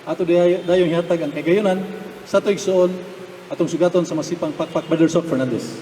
Ato dayong ihatag ang kagayonan sa ato igsoon, atong sugaton sa masipang pakpak, Brother Sok Fernandez.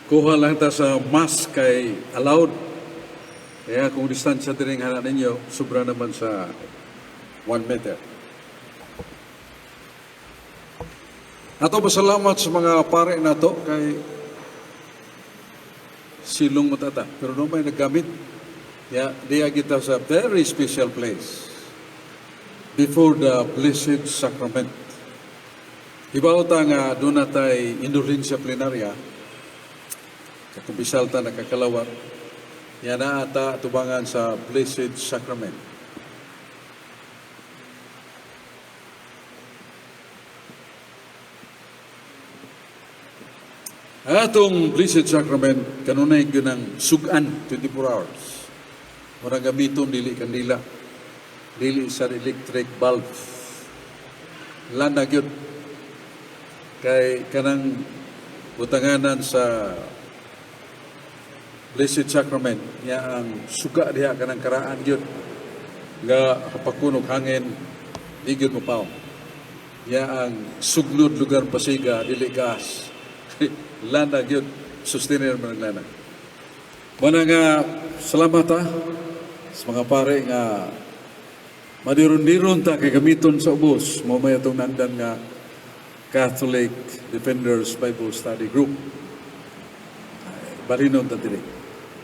Kuha lang ta sa mask kay allowed. Kaya kung distansya din ang ninyo, sobra naman sa 1 meter. Ato pasalamat sa mga pare nato kay silong matata. Pero no may naggamit. Ya, diya kita sa very special place before the Blessed Sacrament. Ibaw ta nga doon na tay indulgencia plenaria, kakumpisal ta nakakalawat, yan na ata tubangan sa Blessed Sacrament. Ang atong Blessed Sacrament, kanunay ginang sugan, 24 hours. Murang gamiton, dili kandila. Dili sa electric bulb. Lana gyud. Kay kanang butanganan sa Blessed Sacrament, niya ang suga diha kanang karaan gyud nga hapakunog hangin, di gyud mopaw. Niya ang sugnod lugar pasiga, dili gas. Lana gyud, sustainer man ang lana. Muna nga salamat ha sa mga pare nga madiron-diron ta kay gamiton sa ubos mo may atong nandan nga Catholic Defenders Bible Study Group. Balinon ta diri.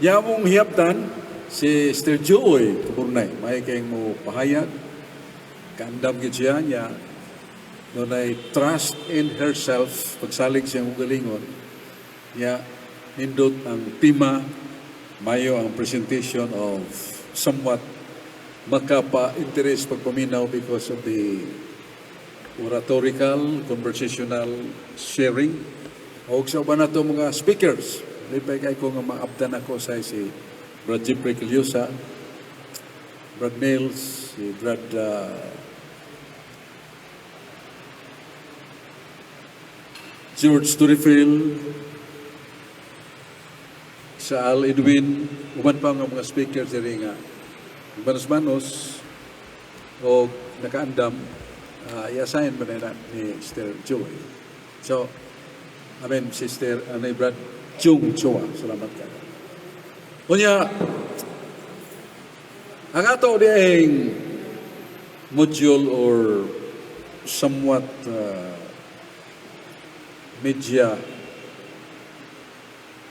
Yamong hiyabtan si Sister Joy Tuburnay, may kayong mo pahayag, kaandam gyud siya niya, dunay trust in herself, pagsalig siyang ugalingon, niya nindot ang tema, mayo ang presentation of somewhat makapa-interest pagpaminaw because of the oratorical, conversational sharing. O sa uban nato mga speakers, lipay kay ko nga maabdan ako sa si Brad Jeffrey Quillosa, Brad Mills, si Brad George Turifil, sa Al Edwin, uban pa nga mga speakers diri nga manos-manos o nakaandam, i-assign ba nila ni Sister Joy. So, I mean, Sister Brad Jung Chua, salamat ka. Unya, ang ato diing module or somewhat media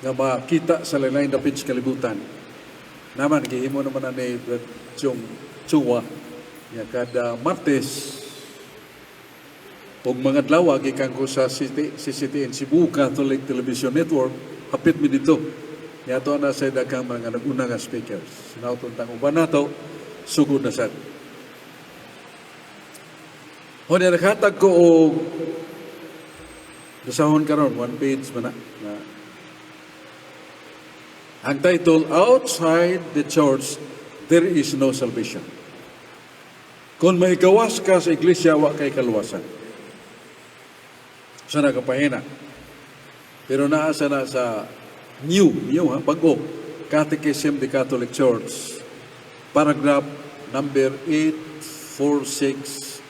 nga makita sa lain dapit sa kalibutan. Naman, gihimo naman na ni Brad Jung Chua nga kada Martes og mga adlaw gikan ko sa CCTN Cebu Catholic Television Network, hapit mi dito. Niato na sa daghang mga nag-una nga speakers. Sinauton tang uban nato, sugod na sad. O niya, naghatag ko og basahon karon, one page man na. Ang title, "Outside the Church, There is No Salvation." Kung may gawas ka sa iglesia, wa kay kaluwasan. Sa nakapahina. Pero naa sa na sa new, new ha, bago, Catechism the Catholic Church, paragraph number 846,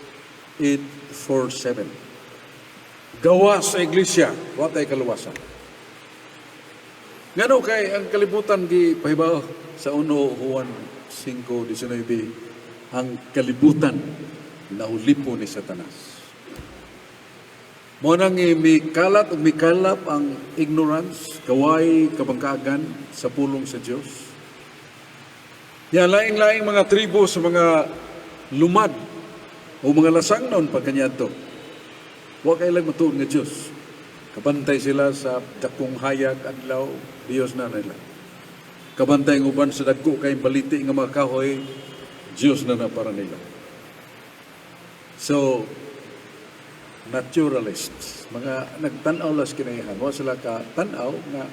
847. Gawas sa iglesia, wa tay kaluwasan. Ngano kay ang kalibutan gi pahibaw sa 1 Juan 5:19, ang kalibutan naulipon ni Satanas. Mo nang mikalat ug mikalap ang ignorance, kaway kabangkagan sa pulong sa Dios. Ya laing-laing mga tribo sa mga lumad o mga lasang noon pagkanyadto. Wa kay lang matuod nga Dios. Kabantay sila sa dakong hayag adlaw, Dios na nila. Kabantay ang uban sa dagko kay baliti nga mga kahoy, Diyos na na para nila. So, naturalists, mga nagtanaw las kinaihan, wa sila ka tanaw nga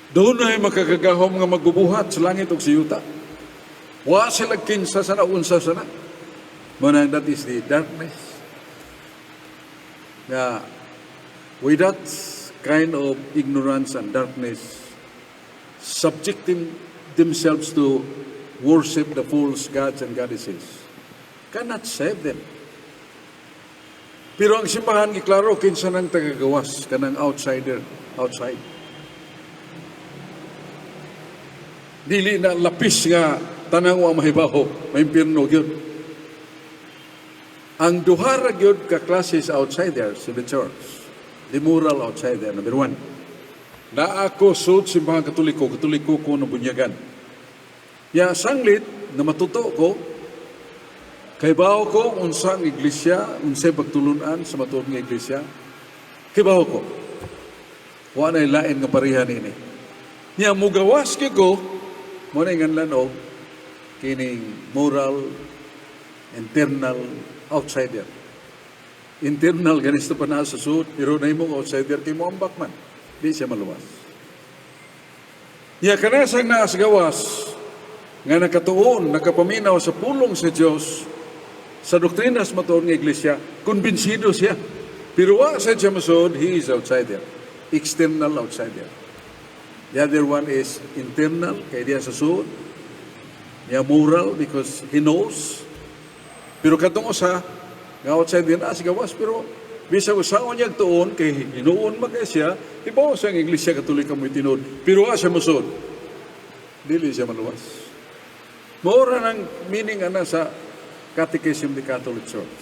dunay makagagahom nga magbubuhat sa langit ug sa yuta. Wa sila kinsa sana, unsa sana. Manang that is the darkness. Nga with that kind of ignorance and darkness, subjecting themselves to worship the false gods and goddesses, cannot save them. Pero ang simbahan giklaro kinsa nang tagagawas, kanang outsider, outside. Dili na lapis nga tanang wa mahibaho, maimpirno gyud. Ang duha ra gyud ka klase sa outsiders sa the church. The moral outsider, number one. Na ako sud Simbahan Katoliko, Katoliko ko nabunyagan. Ya sanglit na matuto ko, kaybaw ko unsa ang iglesia, unsay pagtulunan sa matuod nga iglesia. Kibaw ko. Wa nay lain nga pareha niini. Nya mugawas gyud ko, mo na nganlan og kining moral internal outsider. Internal ganito pa na sa suod, pero nahimong outsider kay mo ambak man. Di siya maluwas. Nya kanasang naa sa gawas nga nakatuon, nakapaminaw sa pulong sa Dios, sa doktrina sa matuod nga iglesia, kumbinsido siya. Pero wa sa siya masuod, he is outsider. External outsider. The other one is internal, kay diya sa suod. Niya moral because he knows. Pero katong usa, nga outsider na sa gawas, pero bisag usaon niya tuon, kay hinuon man kay siya, ibaw siya ang Iglesia Katolika mo tinuod. Pero wa siya mosuod. Dili siya maluwas. Mao nang meaning ana sa Catechism of the Catholic Church.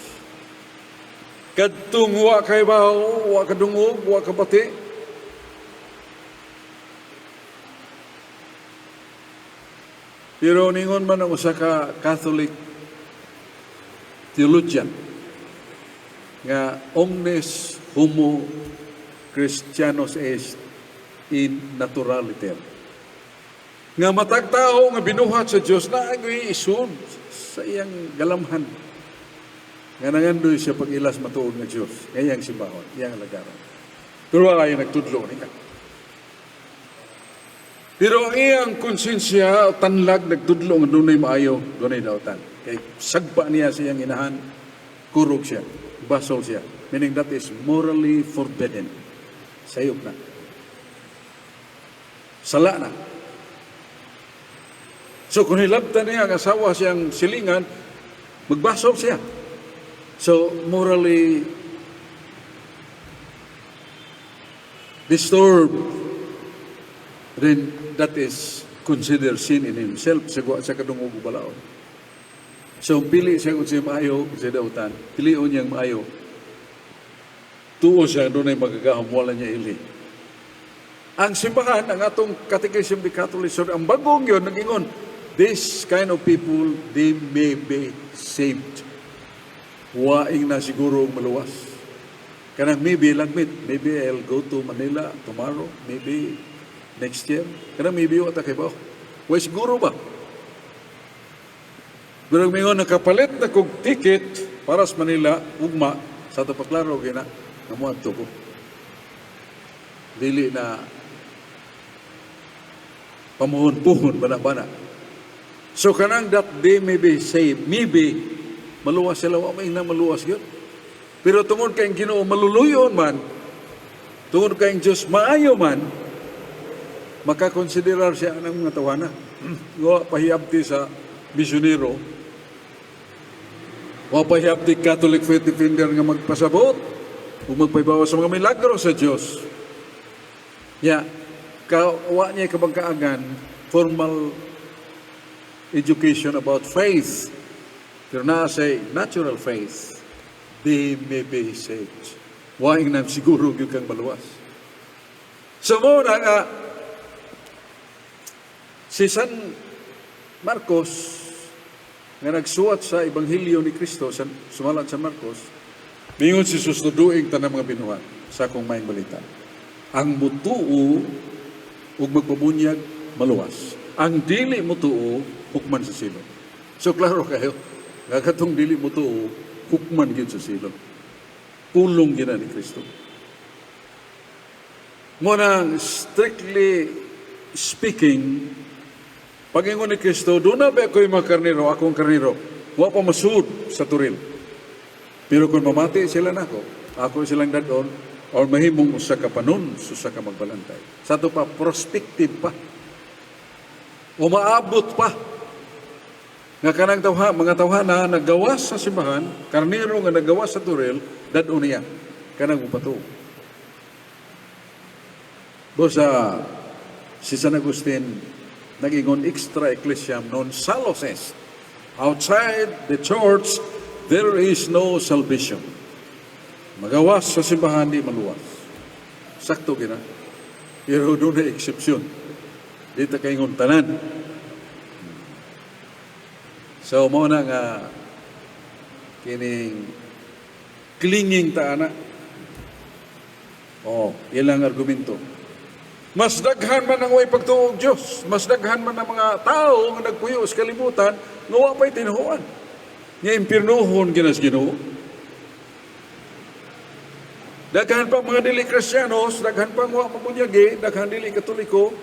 Kadtong wa kay baw, wa kadungog, wa kabati. Pero ningon man ang usa ka Catholic theologian nga omnes homo Christianos est in naturaliter. Nga matag tao nga binuhat sa Dios na ang isud sa iyang galamhan. Nga nangandoy siya pag-ilas matuod nga Dios, nga iyang simbahon, iyang alagaran. Pero wala ay nagtudlo niya. Pero ang iyang konsensya tanlag nagtudlo nga dunay maayo, dunay dautan. Kay sagpa niya sa iyang inahan, kurog siya, basol siya. Meaning that is morally forbidden. Sayop na. Sala na. So kung hilabtan niya ang asawa siyang silingan, magbasol siya. So morally disturbed, then that is considered sin in himself sa sa kadungog balaod. So pili siya kung siya maayo, kung siya dautan, pilion niyang maayo. Tuo siya dunay magagahom, wala niya ili. Ang simbahan, ang atong Catechism of the Catholic Church, ang bagong yun, nagingon, this kind of people, they may be saved. Waing na siguro maluwas. Kanang maybe, lagmit, maybe I'll go to Manila tomorrow, maybe next year. Kanang maybe, wata kay ba? Way siguro ba? Pero mingon, nakapalit na kog ticket para sa Manila, ugma, sa ato paklaro, gina, namuadto ko. Dili na pamuhon-puhon, bana-bana. So kanang that they may be saved, maybe, maluwas sila, wa may na maluwas yun. Pero tungod kay Ginoo maluluyon man, tungod kay Diyos maayo man, makakonsiderar siya ng mga tawana. Wa pahiyabti sa misyonero, wa pahiyabti Catholic Faith Defender nga magpasabot o magpaibawa sa mga milagro sa Diyos. Ya, kawa niya kabangkaagan, formal education about faith. Pero naa say natural faith, they may be saved. Waing nang siguro gyud kang maluwas. So mo na nga si San Marcos nga nagsuwat sa Ebanghelyo ni Kristo sa sumalat sa Marcos, mingon si Jesus duduing tanang mga binuhat sa akong maayong balita. Ang mutuo ug magpabunyag maluwas. Ang dili mutuo hukman sa silot. So klaro kayo, nga katong dili mo tuo, hukman gyud sa silot. Pulong gina ni Kristo. Mao nang strictly speaking, pag-ingon ni Kristo, "Duna ba ako'y mga karnero, akong karnero, wa pa masud sa turil. Pero kung mamati sila nako, ako silang dad-on, or mahimong usa ka panon, usa ka magbalantay." Sa ato pa, prospective pa. Umaabot pa. Nga kanang tawha, mga tawhana nagawas sa simbahan, karnero nga nagawas sa turil, dad-on niya. Kanang mupatuo. Busa, si San Agustin nag-ingon, "Extra ecclesiam non salus est." Outside the church, there is no salvation. Magawas sa simbahan, di maluwas. Sakto gina. Pero duna exception. Di ta kaingon tanan. So mao na nga kining clinging ta ana. Oh, ilang argumento. Mas daghan man ang way pagtuo og Dios, mas daghan man ang mga tao nga nagpuyo sa kalibutan nga wa pay tinuohan. Nga impiernohon ginas Ginoo. Daghan pa mga dili Kristiyanos, daghan pa wa mabunyagi, daghan dili Katoliko,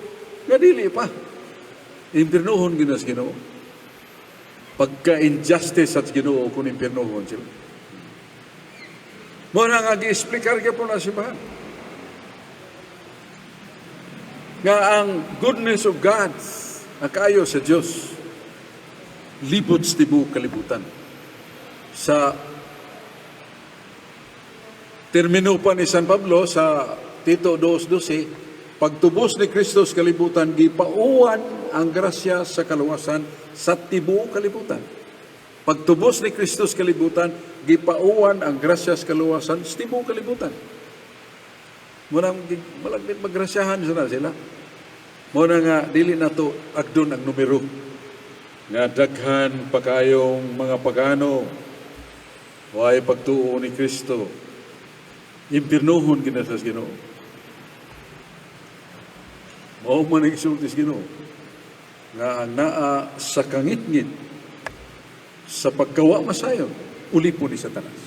nga dili pa. Impiernohon ginas Ginoo. Pagka injustice at Ginoo kung impiernohon sila. Mao na nga gi-explikar gyapon na simbahan nga ang goodness of God, ang kaayo sa Diyos, libot sa tibuok kalibutan. Sa termino pa ni San Pablo sa Tito 2.12, pagtubos ni Kristo sa kalibutan, gipauwan ang grasya sa kaluwasan sa tibuok kalibutan. Pagtubos ni Kristo sa kalibutan, gipauwan ang grasya sa kaluwasan sa tibuok kalibutan. Muna malaglit magrasyahan sa sila. Mao na nga dili na to agdon ang numero. Nga daghan pa kayong mga pagano way pagtuo ni Kristo. Impirnuhon gina sa Ginoo. Mao man ang isulti sa Ginoo nga ang naa sa kangitngit sa pagkawa masayon, ulipon ni Satanas.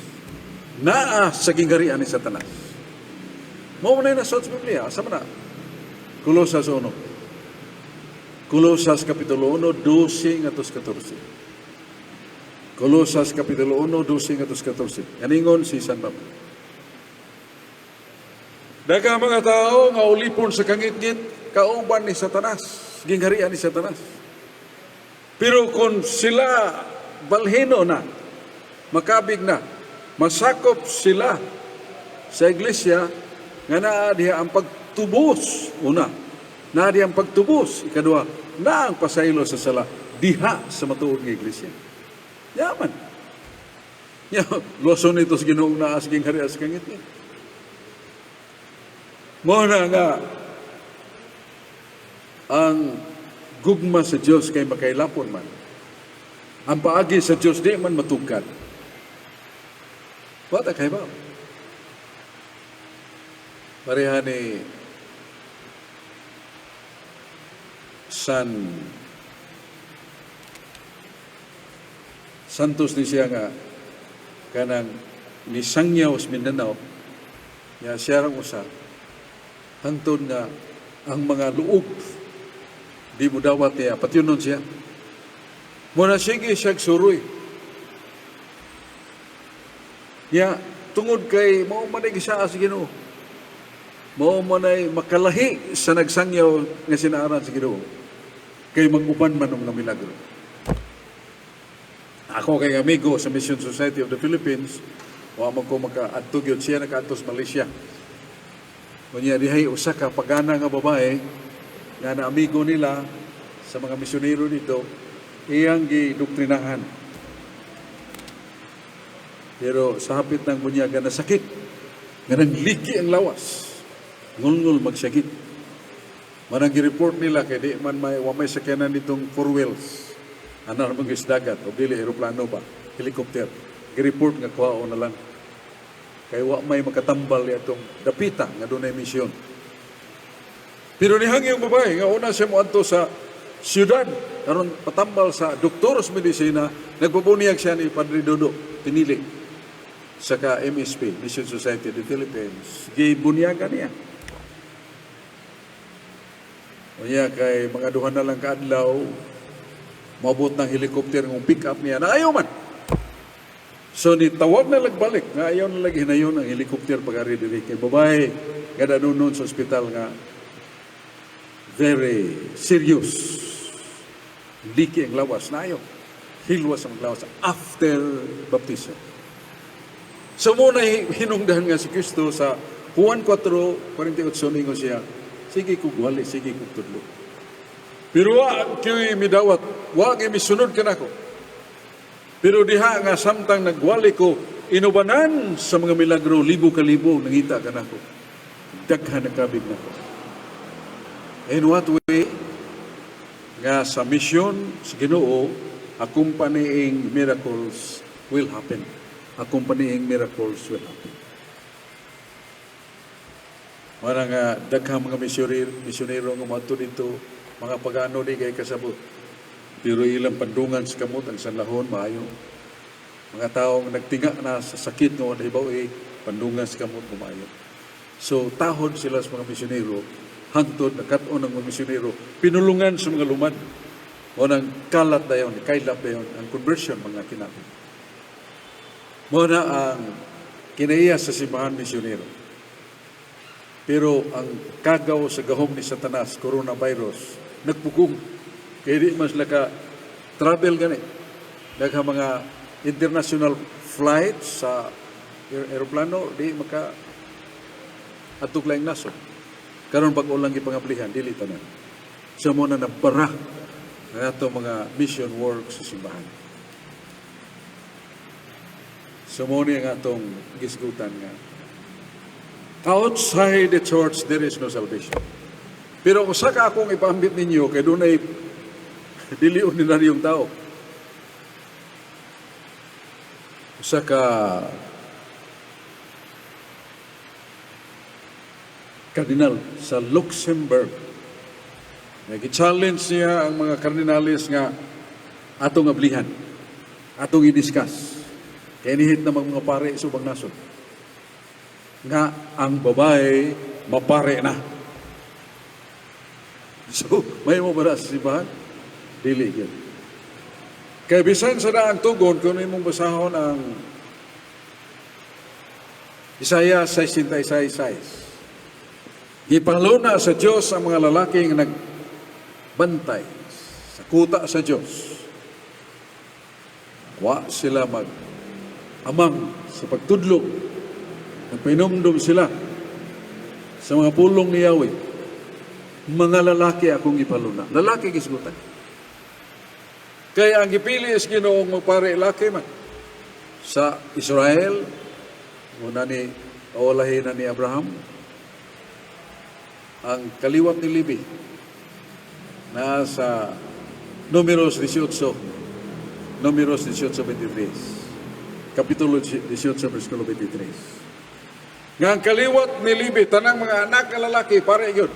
Naa sa gingharian ni Satanas. Mao man ay nasuot sa Biblia. Asa man na? Kolosas 1. Kolosas Kapitulo 1, 12 ngadto 14. Kolosas Kapitulo 1, 12 ngadto 14. Kaningon si San Pablo. Daghang mga tao nga ulipon sa kangitngit, kauban ni Satanas, gingharian ni Satanas. Pero kung sila balhino na, makabig na, masakop sila sa iglesia nga naa diha ang pagtubos una, naa diha ang pagtubos ikaduha, naa ang pasaylo sa sala diha sa matuod nga iglesia. Yaman. Ya, luwason nito sa Ginoong naa sa gingharian sa kangitngit. Mao na nga ang gugma sa Dios kay makailapon man. Ang paagi sa Dios di man matugkad. Wa ta kay ba? Pareha ni San Santos ni siya nga kanang nisangyaw sa Mindanao ya, siya rang usa hangtod nga ang mga luob di mo dawat niya, patyonon siya. Muna sige siya suroy ya, tungod kay mao man ay gisaa sa Ginoo, mao man ay makalahi sa nagsangyaw nga sinaaran sa Ginoo kay mag-uban man ang mga milagro. Ako kay amigo sa Mission Society of the Philippines, wa man ko makaadto gyud, siya nakaadto sa Malaysia. Unya dihay usa ka pagana nga babae nga na amigo nila sa mga misyonero dito, iyang gidoktrinahan. Pero sa hapit ng bunyaga na sakit, nga nangliki ang lawas, ngulngul magsakit. Manang gi-report nila kay di man may wa may sakyanan ditong four wheels. Ana ra man gyud sa dagat o dili eroplano ba, helicopter. Gi-report nga kuhaon na lang. Kay wa may makatambal atong dapita nga dunay misyon. Pero nihangyo ang babae nga una siya moadto sa siyudad aron patambal sa doktor sa medisina. Nagpabuniyag siya ni Padre Dodo Pinili sa ka MSP, Mission Society of the Philippines. Gibunyagan niya. Unya kay mga duha na lang kaadlaw, maabot ng helicopter ng pick up niya na ayaw man. So ni tawag na lagbalik nga ayaw na lagi hinayon ang helicopter pag-ari diri kay babae nga danunon sa ospital nga very serious. Liki ang lawas na ayaw. Hilwas ang lawas after baptism. So muna hinungdan nga si Kristo sa Juan 4:48, ningon siya, "Sige kog wali, sige kog tudlo. Pero wa kay midawat, wa kay misunod kanako. Pero diha nga samtang nagwali ko, inubanan sa mga milagro, libo ka libo nangita kanako. Daghan nakabig nako." In what way? Nga sa mission sa Ginoo, accompanying miracles will happen. Accompanying miracles will happen. Mara nga daghang mga misyonero nga moadto dito, mga pagano di kay kasabot. Pero ilang pandungan sa kamot ang sanlahon maayo. Mga taong nagtinga na sa sakit nga wala hibaw eh, pandungan sa kamot maayo. So tahod sila sa mga misyonero, hangtod nakat-on ang mga misyonero, pinulungan sa mga lumad. Mo nang kalat dayon, kaylap dayon ang conversion mga kinapit. Mo na ang kinaiya sa simbahan misyonero. Pero ang kagaw sa gahom ni Satanas, coronavirus, nagpugong. Kaya di man sila ka travel gani. Daghang mga international flights sa aeroplano, di maka adtog laing nasod. Karon bag-o lang gipangablihan, dili tanan. So mo na nabara ang ato mga mission work sa simbahan. So mo ni ang atong gisgutan nga outside the church there is no salvation. Pero kung saka akong ipambit ninyo kay dunay dili ordinaryong tao. Usa ka kardinal sa Luxembourg. Nag-challenge niya ang mga kardinalis nga atong ablihan, atong i-discuss. Kaya nihit na mga pare sa ubang nasod nga ang babae mapare na. So, may mo ba na sa simbahan? Dili yun. Kaya bisan sa daang tugon, kung imong basahon ang Isaiah 66:6. Gipaluna sa Diyos ang mga lalaki nga nagbantay sa kuta sa Diyos. Wa sila mag amang sa pagtudlo. Nagpahinumdum sila sa mga pulong ni Yahweh. Mga lalaki akong ipaluna. Lalaki gisgutan. Kaya ang gipili is Ginoong magpare laki man. Sa Israel, una ni kawalahin na ni Abraham, ang kaliwat ni Levi, na sa Numeros 18, Numeros 18:23, Kapitulo 18, versikulo 23. Nga ang kaliwat ni Levi, tanang mga anak nga lalaki, pare yun.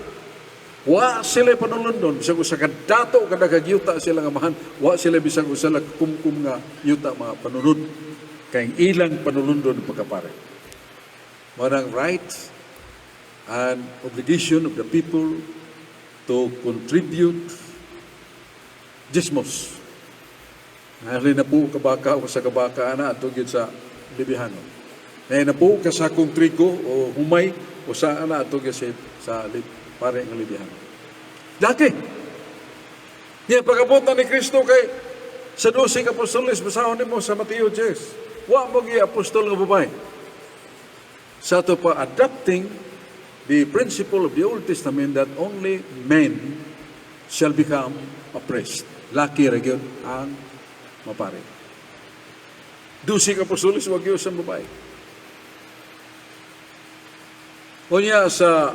Wa sila panulundon, bisag usa ka dato kada yuta sila nga mahan, wa sila bisag usa ka kumkum nga yuta mga panunod. Kay ang ilang panulundon pagkapare. Manang right and obligation of the people to contribute diesmos. Nahali na po kabaka o sa kabaka ana ato gyud sa Libihano. Na na po ka sa akong trigo o humay o sa ana ato gyud sa pare ng Libihano. Dati. Niya pag-abot na ni Kristo kay sa 12 ka apostoles, basahon nimo sa Mateo 10. Wa mo gi apostol nga babae. Sa ato pa adapting the principle of the Old Testament that only men shall become a priest. Laki ra gyud ang mapare. 12 ka apostoles, wa gyud sa babae. Unya sa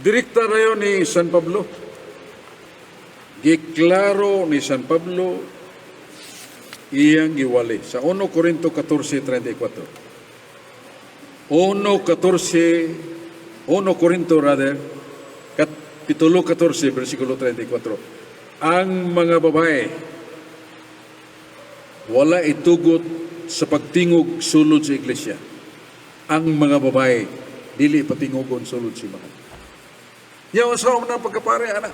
direkta rayon ni San Pablo, giklaro ni San Pablo iyang giwali sa 1 Corinto 14:34. 1:14 1 Corinto rather, Kapitulo 14, versikulo 34. Ang mga babae wala itugot sa pagtingog sulod sa iglesia. Ang mga babae dili patingogon sulod sa simbahan. Yaw sa na pagkapare ana.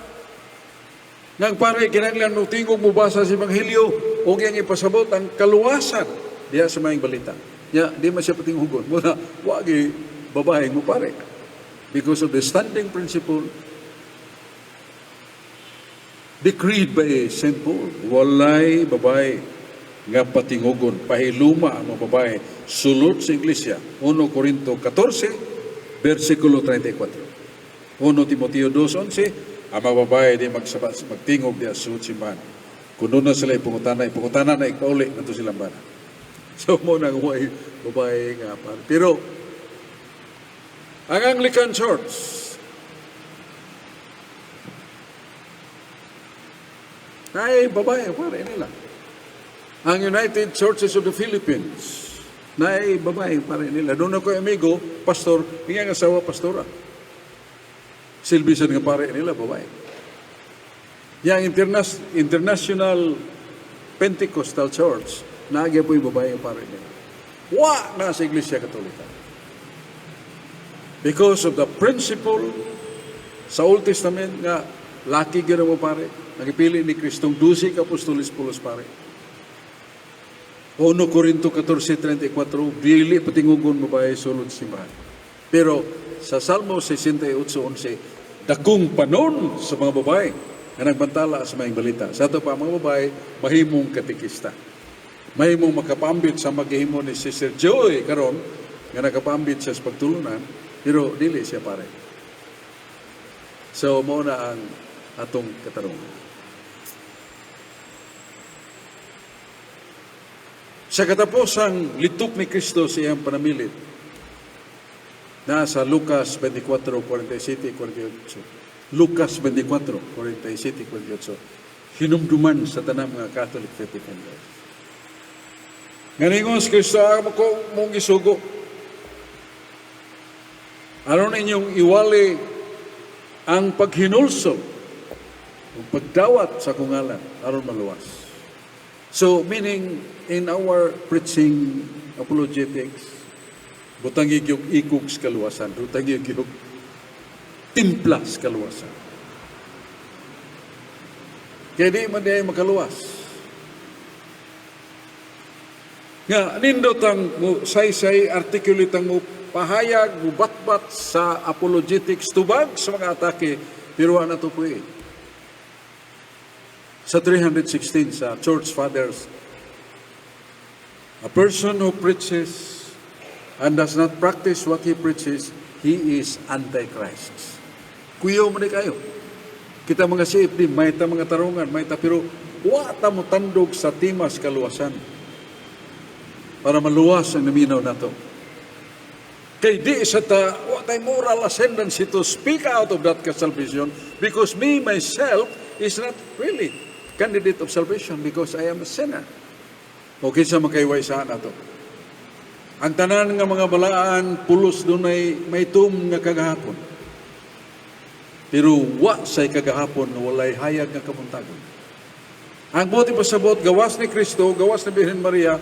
Nang pare kinahanglan mo tingog mo basa sa ebanghelyo ug iyang ipasabot ang kaluwasan diha sa maayong balita. Ya, di man siya patingugon. Muna, wagi babae mo pare. Because of the standing principle decreed by St. Paul, walay babae nga patingugon, pahiluma ang mga babae sulod sa iglesia. 1 Corinto 14, versikulo 34. 1 Timoteo 2:11, ang mga babae di magsaba, magtingog diha sa sulod simbahan. Kung doon na sila ipungutana, ipungutana na ipauli na to silang bana. So mo nang way babae nga pare. Pero ang Anglican Church ay babae pare nila. Ang United Churches of the Philippines na ay babae pare nila. Doon ako amigo, pastor, iyang asawa pastora. Silbisan nga pare nila, babae. Yang International Pentecostal Church, naagya po yung babae pare nila. Wa na sa Iglesia Katolika. Because of the principle sa Old Testament nga laki gyud mo pare, nagipili ni Kristong 12 ka apostoles pulos pare. 1 Corinto 14:34, dili patingugon babae sulod simbahan. Pero sa Salmo 68:11, dakong panon sa mga babae nga nagbantala sa maayong balita. Sa ato pa mga babae, mahimong katekista. Mahimong makapambit sa maghimo ni Sister Joy karon nga nakapambit siya sa pagtulunan, pero dili siya pare. So mao na ang atong katarungan. Sa katapusang litok ni Kristo sa iyang panamilit, nasa Lucas 24, 47, 48. Lucas 24, 47, 48. Hinumduman sa tanang mga Catholic faith defenders. Nganingon si Kristo, ako ko mong isugo. Aron inyong iwali ang paghinulsol o pagdawat sa akong ngalan aron maluwas. So, meaning, in our preaching apologetics, butang yung ikog sa kaluwasan, butang yung timpla sa kaluwasan. Kaya di man di makaluwas. Nga, nindot ang mo, saysay, articulate ang mo, pahayag, mubatbat sa apologetics, tubag sa mga atake, pero ano to po eh. Sa 316 sa Church Fathers, a person who preaches and does not practice what he preaches, he is Antichrist. Kuyaw mo ni kayo. Kita mga CFD, may ta mga tarungan, may ta, pero wa ta mo tandog sa timas kaluwasan para maluwas ang naminaw nato. Kay di sa ta, wa tay moral ascendancy to speak out of that salvation because me, myself, is not really candidate of salvation because I am a sinner. O kinsa makayway sa nato. Ang tanan nga mga balaan, pulos dunay maitum nga kagahapon. Pero wa say kagahapon nga walay hayag nga kabuntagon. Ang buti pasabot, gawas ni Kristo, gawas ni Birhen Maria,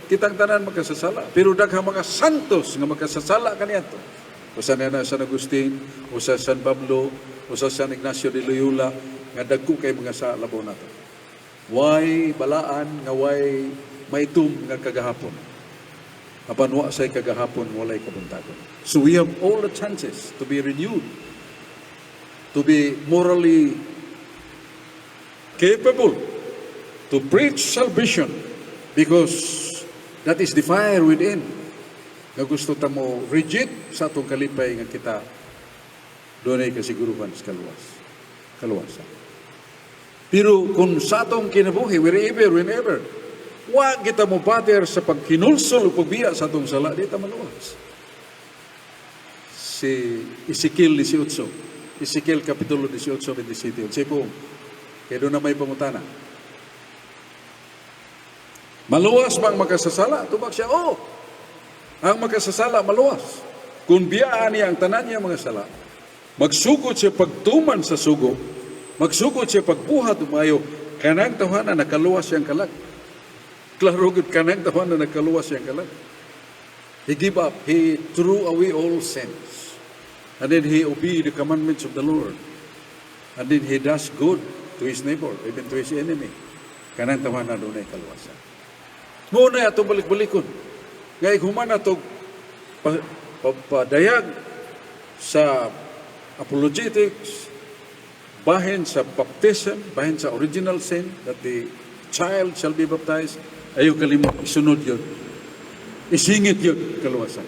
kitang tanan makasasala. Pero daghang mga santos nga makasasala kaniadto. Usa na San Agustin, usa San Pablo, usa San Ignacio de Loyola, nga dagko kay mga sa labaw nato. Way balaan nga way maitum nga kagahapon. Apan wa say kagahapon walay kabuntagon. So we have all the chances to be renewed, to be morally capable to preach salvation because that is the fire within. Nga gusto ta mo rigid sa atong kalipay nga kita dunay kasiguruhan sa kaluwasan. Pero kung sa atong kinabuhi, wherever, whenever, wa kita mo bater sa paghinulsol o pagbiya sa atong sala, di ta maluwas. Si Ezekiel 18, Ezekiel Kapitulo 18, 27. Unsay po, kaya doon na may pangutana. Maluwas ba ang makasasala? Tubag siya, oh, ang makasasala, maluwas. Kung biyaan niya ang tanan niya mga sala, magsugod siya pagtuman sa sugo, magsugod siya pagbuhat umayo, kanang tawhana nakaluwas siyang kalag. Klaro gud, kanang tawhana nakaluwas siyang kalag. He give up. He threw away all sins. And then he obeyed the commandments of the Lord. And then he does good to his neighbor, even to his enemy. Kanang tawhana dunay kaluwasan. Mao na atong balik-balikon. Ngay human ato padayag sa apologetics, bahin sa baptism, bahin sa original sin, that the child shall be baptized, ayaw kalimot, isunod yun. Isingit yun, kaluwasan.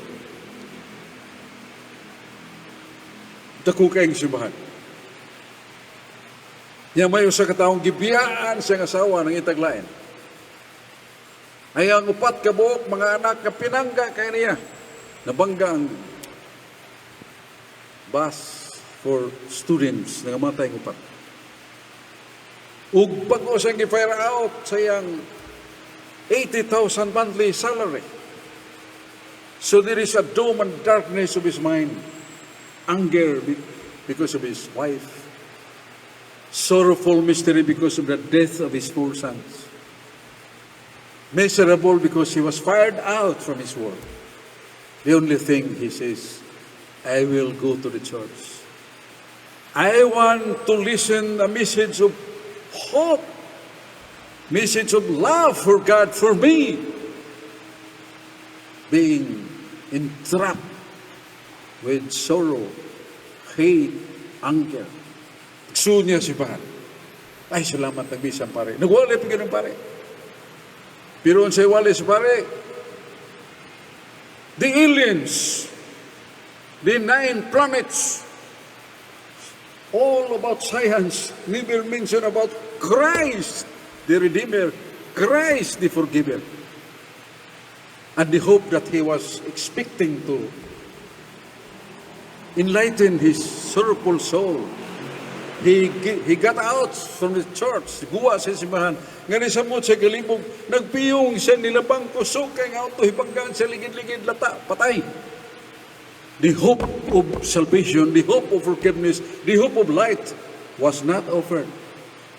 Dako kayong simbahan. Nya may usa ka taong gibiyaan siyang asawa ng itaglain. Ay ang upat ka buok mga anak nga pinangga kay niya. Nabangga ang bus for students, nangamatay ang upat. Ug bag-o siyang gi-fire out sa iyang 80,000 monthly salary. So there is a doom and darkness of his mind. Anger because of his wife. Sorrowful mystery because of the death of his four sons. Miserable because he was fired out from his work. The only thing he says, "I will go to the church. I want to listen a message of hope, message of love for God for me." Being entrapped with sorrow, hate, anger. Gusto niya si Bahan. Ay, salamat, nagbisan pare. Nagwali pa ng pare. Pero unsay wali sa pare, the aliens, the nine planets, all about science, never mention about Christ, the Redeemer, Christ, the Forgiver. And the hope that he was expecting to enlighten his sorrowful soul. He got out from the church, guwa sa simbahan. Nga ni samot siya galibog, nagpiyong siya nilabang kusog kay nga auto, hibanggaan siya ligid-ligid, lata, patay. The hope of salvation, the hope of forgiveness, the hope of light was not offered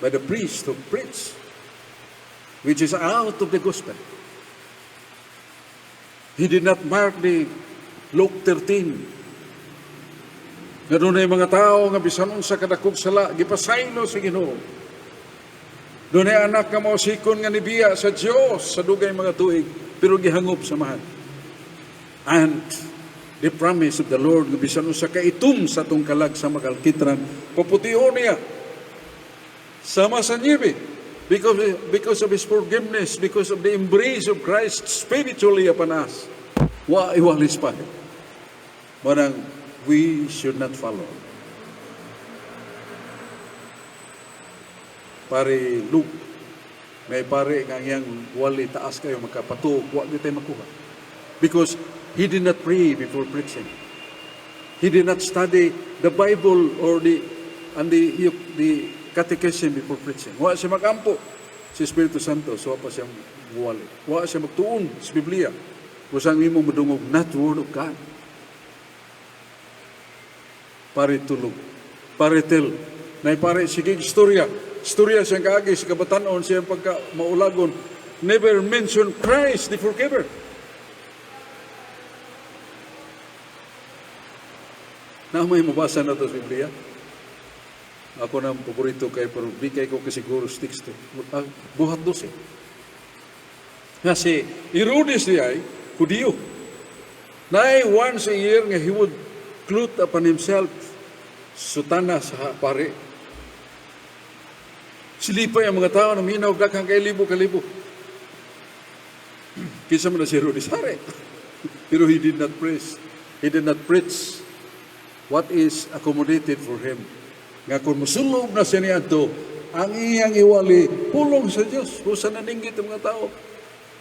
by the priest who preached, which is out of the gospel. He did not mark the Luke 13 nga dunay mga tao nga bisan unsa kadakog sala gipasaylo sa Ginoo. Dunay anak nga mausikon nga nibiya sa Dios sa dugay mga tuig pero gihangop sa amahan. And the promise of the Lord nga bisan unsa ka itom sa atong kalag sama kalkitran, papution niya sama sa niebe because of His forgiveness, because of the embrace of Christ spiritually upon us. Wa iwalis pa. Manang we should not follow. Pare Luke, may pare nga iyang wali taas kayo makapatuog, wa gyud tay makuha. Because he did not pray before preaching. He did not study the Bible or the catechism before preaching. Wa siya magampo sa Espiritu Santo, so wa pa siya wali. Wa siya magtuon sa Biblia. Kusang imo madungog, not word of God. Pare tulog. Pare tel. Nay pare, sige, istorya. Istorya siyang kaagi sa kabatanon, siyang pagka maulagon. Never mention Christ, the forgiver. Na may mabasa na to sa Biblia. Ako na ang paborito kay pero di kay ko kasiguro sa teksto. Ah, Buhat 12. Nga si Herodes diay, Hudiyo. Nay once a year nga he would clothe upon himself sutana sa pare. Silipay ang mga tao na minaw daghang kay libo kalibo. Kinsa man na si Herodes hari. Pero he did not preach. He did not preach what is accommodated for him. Nga kung musulob na siya niadto, ang iyang iwali, pulong sa Diyos. Kung sa naninggit ang mga tao.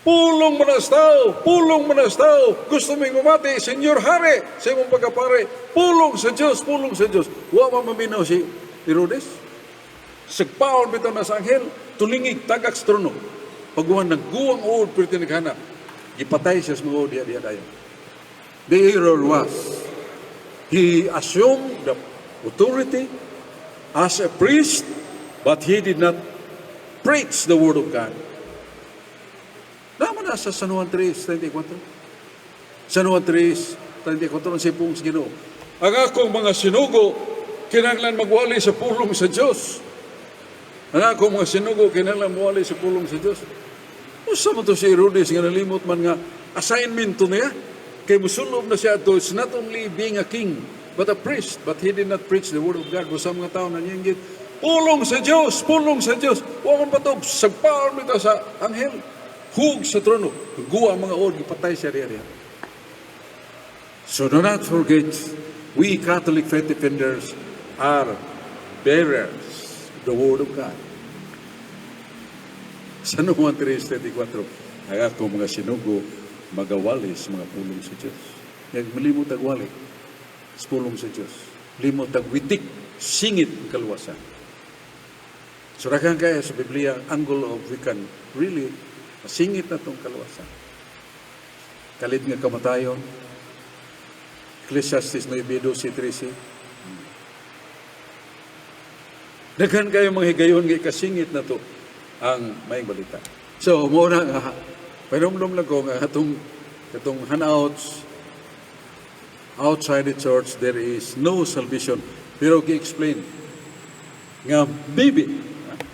Pulong mo na sa tao, pulong mo na sa tao. Gusto mong mamati, Senyor Hari, sa imong pagkapare. Pulong sa Diyos, pulong sa Diyos. Wa man maminaw si Herodes. Sagpaon bitaw na sa anghel, tulingig tagak sa trono. Pagkuhan nagguwang uod pero tinighana. Gipatay siya sa mga uod diya diya dayon. The error was He assumed the authority as a priest, but he did not preach the word of God. Naman na sa San Juan 3:34. San Juan 3:34 ang sipong sa Ginoo. "Ang akong mga sinugo kinahanglan magwali sa pulong sa Dios. Ang akong mga sinugo kinahanglan magwali sa pulong sa Dios." Usa man to si Herodes nga nalimot man nga assignment to niya. Kay musulob na siya to, it's not only being a king, but a priest. But he did not preach the word of God. Busa mga tao nanginggit, "Pulong sa Diyos, pulong sa Diyos." Wa man pa to, sagpaon bitaw sa anghel. Hug sa trono. Guwa ang mga od, gipatay siya diya diya. So do not forget, we Catholic faith defenders are bearers of the word of God. Sa Juan 3:34, "Ang ako mga sinugo, magawali sa mga pulong sa Diyos." Yang malimot ag wali sa pulong sa Diyos. Limot ag witik, singit ang kaluwasan. So daghan kaya sa Biblia, ang angle of we can really masingit na itong kaluwasan. Kalit nga kamatayon, Ecclesiastes 9:12-13. Daghan kayo mga higayon nga ikasingit na to ang maayong balita. So, mo na nga, pahinumdum lang ko nga atong katong handouts, outside the church there is no salvation. Pero gi-explain nga maybe,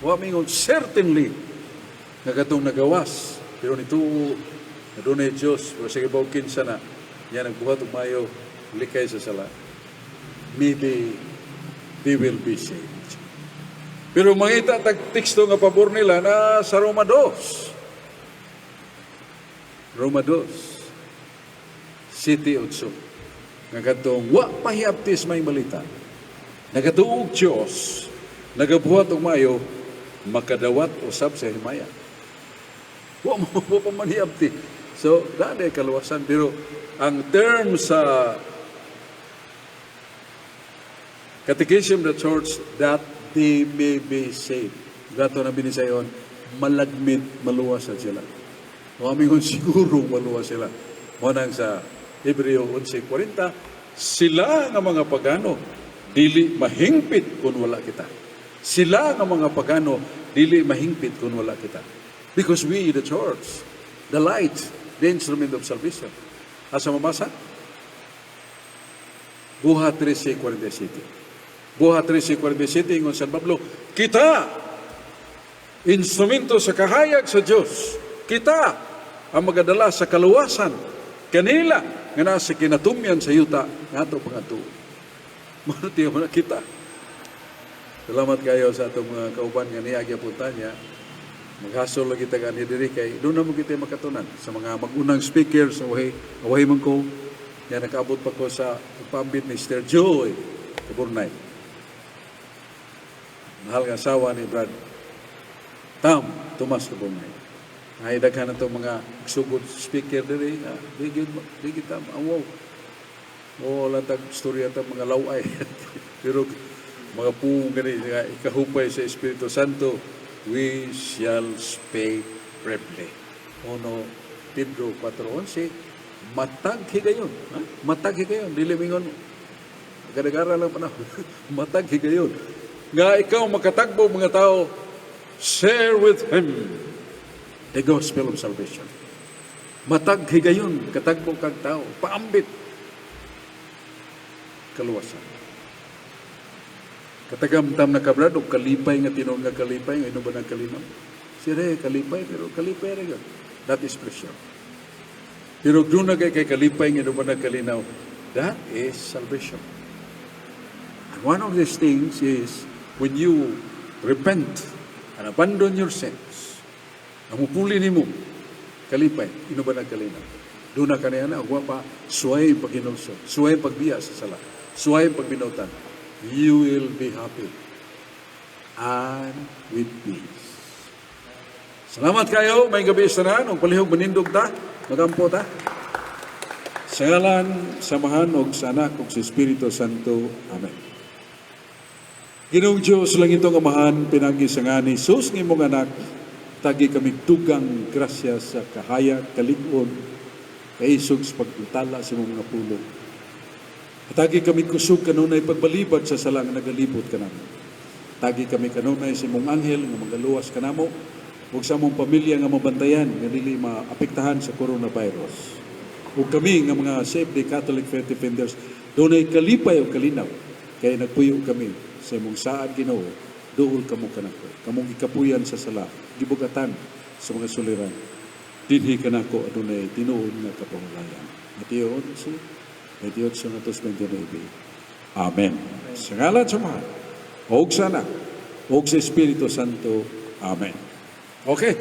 wa mingon certainly, nga katong nagawas pero nituo na dunay Dios, pero sige ba kinsa na niya nagbuhat og maayo, likay sa sala, maybe they will be saved. Pero mangita tag teksto nga pabor nila na sa Roma 2, Roma 2:7-8, nga kadtong wa pahiabtis may balita, nagatuog Dios, nagabuhat og maayo, makadawat usab sa himaya. Wa mo wa pa man hiabti. So, dali kaluwasan, pero ang term sa Catechism of the Church, that they may be saved. Gato na binisayon, malagmit maluwas sa sila. O aming siguro maluwas sila. Mo nang sa Hebreo 11:40, sila nga mga pagano, dili mahingpit kung wala kita. Sila nga mga pagano, dili mahingpit kung wala kita. Because we, the church, the light, the instrument of salvation. Asa mabasa? Buhat 13:47. Buhat 13:47, ingon San Pablo, kita, instrumento sa kahayag sa Diyos, kita, ang magadala sa kaluwasan, kanila, nga nasa kinatumyan sa yuta, nga ato pangatuo. Mao mo na kita. Salamat kayo sa atong mga kauban nga niagi punta niya. Maghasol lagi ta gani diri kay doon na mo kita makatunan sa mga magunang speakers. Awahi awahi man ko ya, nakaabot pa ko sa pambit ni Sister Joy Kaburnay. Mahal nga asawa ni Brad Tam Tomas Kaburnay. Ay daghan na itong mga sugod speaker diri nga di gyud tam awaw. O lang tag istorya ta mga laway. Pero mga pung gani nga ikahupay sa Espiritu Santo, we shall speak bravely. 1 Pedro 4:11, matag higayon, ha? Matag higayon, dili mingon agad-agara lang panahon. Matag higayon nga ikaw makatagbo mga tao, share with him the gospel of salvation. Matag higayon katagbo kag tao, paambit kaluwasan. Katagamtam na kabrad o kalipay nga tinuod nga kalipay nga ino ba ng kalinaw? Sire kalipay, pero kalipay ra gyud. That is pressure. Pero doon na kay kalipay nga ino ba ng kalinaw, that is salvation. And one of these things is when you repent and abandon your sins, ang mupuli nimo, kalipay, ino ba nagkalinaw? Doon na kaniya na, wa pa, suway paghinulsol, suway pagbiya sa sala, suway pagbinutan. You will be happy and with peace. Salamat kayo, may gabi sa tanan, ug palihog manindog ta, magampo ta. Sa ngalan, sa Amahan, ug sa Anak, ug sa Espiritu Santo. Amen. Ginoong Diyos, langitong Amahan, pinagi sa nga ni Jesus ng imong anak, tagi kami dugang grasya sa kahayag, kalig-on, kaisog sa pagtala sa imong mga pulong. Hatagi kami kusog kanunay pagbalibad sa sala nga nagalibot kanamo. Hatagi kami kanunay sa imong anghel nga magaluwas kanamo ug sa among pamilya nga mabantayan nga dili maapektahan sa coronavirus. Ug kami nga mga Save the Catholic Faith Defenders, dunay kalipay ug kalinaw kay nagpuyo kami sa imong saad, Ginoo, duol kamo kanako. Kamong gikapuyan sa sala, gibugatan sa mga suliran. Dinhi kanako adunay tinuod nga kapangulayan. Mateo 11, 28 ngadto 29. Amen. Sa ngalan sa Amahan, ug sa Anak, ug sa Espiritu Santo. Amen. Okay.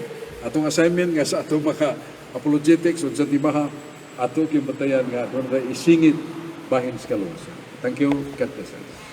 Atong assignment nga sa atong mga apologetics unsa timaha ato gyud batayan nga doon isingit bahin sa kaluwasan. Thank you. God bless us.